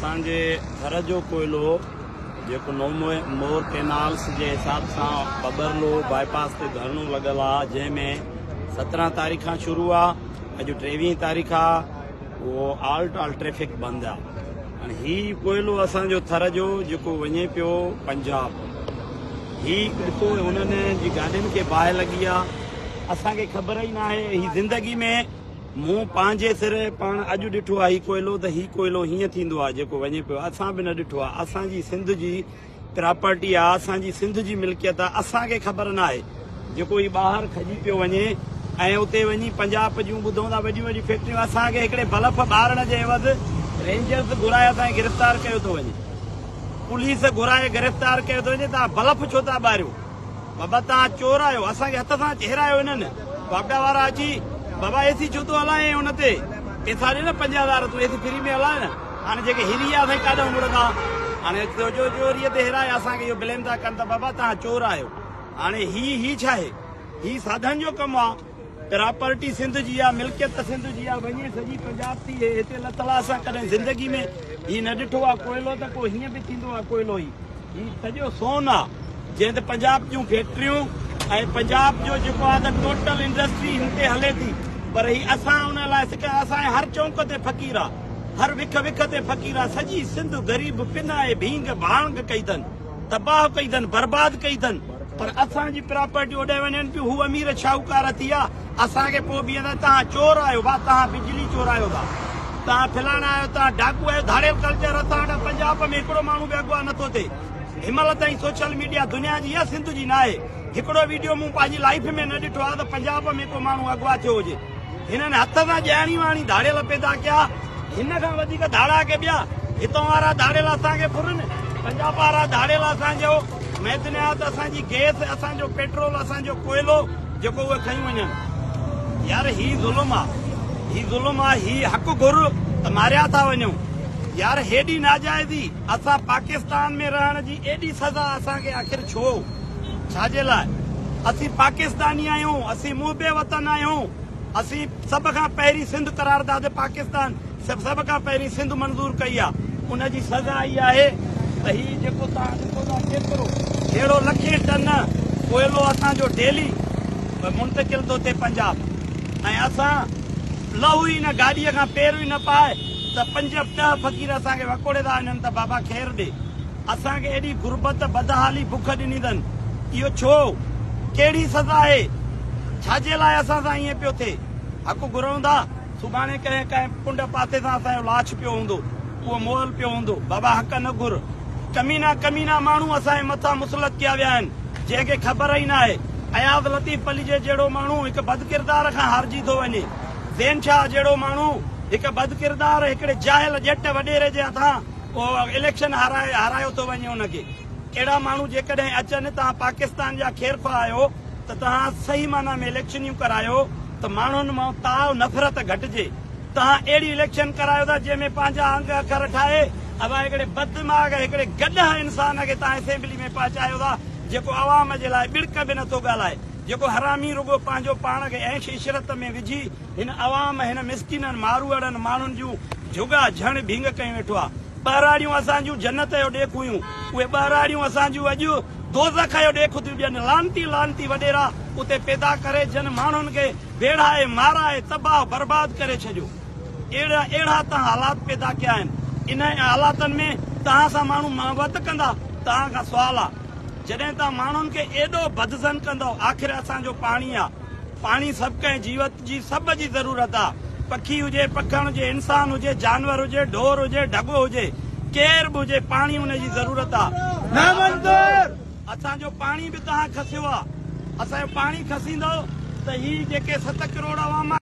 اسان جي ٿر جو ڪوئلو جيڪو نو مور ڪينالس جي حساب سان ٻٻرلو باء پاس تي ڌرڻو لڳل آ جنهن ۾ 17 تاريخ کان شروع آ اڄ 23 تاريخ آ اهو آل ٽال ٽريفڪ بند آ هاڻي هي ڪوئلو اسان جو ٿر جو جيڪو وڃي پيو پنجاب هي ڏسو هنن جي گاڏين کي باهه لڳي آ اسان کي خبر ئي ناهي هي زندگي ۾ مون پنهنجي سر پاڻ اڄ ڏٺو آهي هي ڪوئلو ته هي ڪوئلو هيئن ٿيندو آهي جيڪو وڃي پيو اسان به نه ڏٺو آهي اسان جي سنڌ جي پراپرٽي آهي اسان جي سنڌ جي ملڪيت آهي اسان کي خبر نه آهي جيڪو هي ٻاهر کڄي پيو وڃي ۽ اتي وڃي پنجاب جون ٻڌون ٿا وڏيون وڏيون فيڪٽريون اسان کي هڪڙي بلف ٻارڻ جي عيوض رينجرز گهرائي اسان کي گرفتار ڪيو ٿو وڃي پوليس گهرائي گرفتار ڪيو ٿو وڃي تان بلف ڇو ٿا ٻاريو بابا توهان چور آهيو اسان کي هٿ سان چهرايو هنن واپڊا وارا اچي بابا اي سي ڇو ٿو هلائين ان تي پيسا ڏي نه 5000 تون اي سي فري ۾ هلاء نه هاڻي جيڪي هري ويا سائين ڪاڏانهن مڙندا هاڻي سوچو چوري تي هيرائي اسان کي اهو بليم ٿا ڪن ته بابا توهان چور آهيو هاڻي هي هي ڇا آهي هي ساڌن جو ڪم آ پراپرٽي سنڌ جي آ ملڪيت سنڌ جي آ وڃي سڄي پنجاب ٿي هتي لٿل آ اسان ڪڏهن زندگي ۾ هي نه ڏٺو آ ڪوئلو ته ڪو هيئن به ٿيندو آ ڪوئلو هي هي سڄو سون آ جنهن تي پنجاب جون فيڪٽريون ۽ پنجاب جو جيڪو آ ته ٽوٽل انڊسٽري هن تي هلي ٿي پر هي اسان ان لاء سڪ اسان هر چونڪ تي فقير آ هر وک وک تي فقير آ سڄي سنڌ غريب پنائي ڀينگ ڀانگ ڪئي اٿن تباهه ڪئي اٿن برباد ڪئي اٿن پر اسان جي پراپرٽي اوڏانهن وڃن پيون هو امير شاهوڪار ٿي ويا اسان کي پوء بيهندا توهان چور آهيو ڀا توهان بجلي چورايو ٿا توهان فلاڻا آهيو توهان ڊاڪو آهيو ڌاڙيل ڪلچر اسان وٽ پنجاب ۾ هڪڙو ماڻهو به اغوا نٿو ٿئي هن تائين سوشل ميڊيا دنيا جي يا سنڌ جي ناهي هڪڙو ويڊيو مون پنهنجي لائيف ۾ نه ڏٺو آهي ته پنجاب ۾ ڪو ماڻهو اغوا ٿيو هجي هنن هٿ سان ڄاڻي واڻي ڌاڙيل پيدا ڪيا. هن کان وڌيڪ ڌاڙا ڪي ٻيا. هتان وارا ڌاڙيل اسان کي ڦرن. پنجاب وارا ڌاڙيل اسان جو معدنيات، اسان جي گئس، اسان جو پيٽرول، اسان جو ڪوئلو جيڪو اهي کڻي وڃن. يار هي ظلم آ. هي ظلم آ. هي حق گهر ته ماريا ٿا وڃون. يار هيڏي ناجائزي. اسان پاڪستان ۾ رهڻ جي ايڏي سزا اسان کي آخر ڇو؟ ڇا جي لاء؟ اسين پاڪستاني آهيون، اسين محب وطن آهيون، اسين سڀ کان پهرين سنڌ قرارداد پاڪستان سڀ کان پهرين سنڌ منظور ڪئي آهي، ان جي سزا اها آهي ته هي جيڪو توهان ڏسو ٿا ڪيترو ههڙو لکين ٽن ڪوئلو اسان جو ڊيلي منتقل ٿو ٿئي پنجاب ۽ اسان لهو ئي نه گاڏيء کان پير ئي نه پائي ته پنج ڏهه فقير اسان کي وڪوڙي ٿا وڃن ته بابا خير ڏي. اسان کي ايڏي غربت، بدحالي، بک ڏني اٿن، اهو ڇو؟ ڪهڙي سزا آهي؟ ڇا جي لاء اسان سان ائين پيو ٿئي؟ حق گهرون ٿا، سڀاڻي ڪنهن ڪنهن ڪنڊ پاسي سان اسان جو لاش پيو هوندو، اهو مئل پيو هوندو، بابا حق نه گهر. ڪمينا ڪمينا ماڻهو اسان جي مٿان مسلط ڪيا ويا آهن، جنهن کي خبر ئي ناهي. اياز لطيف پليجي جهڙو ماڻهو هڪ بدڪردار کان هارجي ٿو وڃي. زين شاهه جهڙو ماڻهو هڪ بدڪردار هڪڙي جاهل ڄٽ وڏيري جي هٿان اهو اليڪشن هارائي هارايو ٿو وڃي ان کي اهڙا ماڻهو جيڪڏهن اچن توهان پاڪستان جا خير خواهه آهيو ته توهان صحيح معنيٰ ۾ اليڪشنيون ڪرايو ته ماڻهن مان تاء نفرت گهٽجي توهان اهڙي اليڪشن ڪرايو ٿا جنهن ۾ پنهنجا انگ اکر ٺاهي اوهان هڪڙي بددماغ هڪڙي گڏهه انسان کي توهان اسيمبلي ۾ پهچايو ٿا جيڪو عوام جي لاء ٻڙڪ به نٿو ڳالهائي جيڪو حرامي رڳو پنهنجو پاڻ کي عيش عشرت ۾ وجهي هن عوام، هن مسڪينن ماروئڙن ماڻهن جون جهڳا جهڻ ڀينگ ڪيون ويٺو آ. ٻهراڙيون اسان جون جنت جو ڏيک هيون، اهي ٻهراڙيون اسان جون اڄ دوزخ جو ڏيک ٿيون ڏين. لعنتي لعنتي وڏيرا اتي پيدا ڪري جن ماڻهن کي ويڙهائي، مارائي، تباهه برباد ڪري ڇڏيو. اهڙا اهڙا تهان حالات پيدا ڪيا آهن. انهن حالاتن ۾ تهان سان ماڻهو محبت ڪندا؟ تهان کان سوال آ. جڏهن تهان ماڻهن کي ايڏو بدظن ڪندؤ، آخر اسان جو پاڻي آ. پاڻي سڀ ڪنهن جيوت جي سڀ جي ضرورت آ. پکي هجي، پکڻ هجي، انسان هجي، جانور هجي، ڍور هجي، ڍڳو هجي، ڪير به هجي پاڻي ان جي ضرورت آ. اسان جو پاڻي به توهان کسيو آ. اسان جو پاڻي کسيندؤ ته هي جيڪي 7 ڪروڙ عوام آ.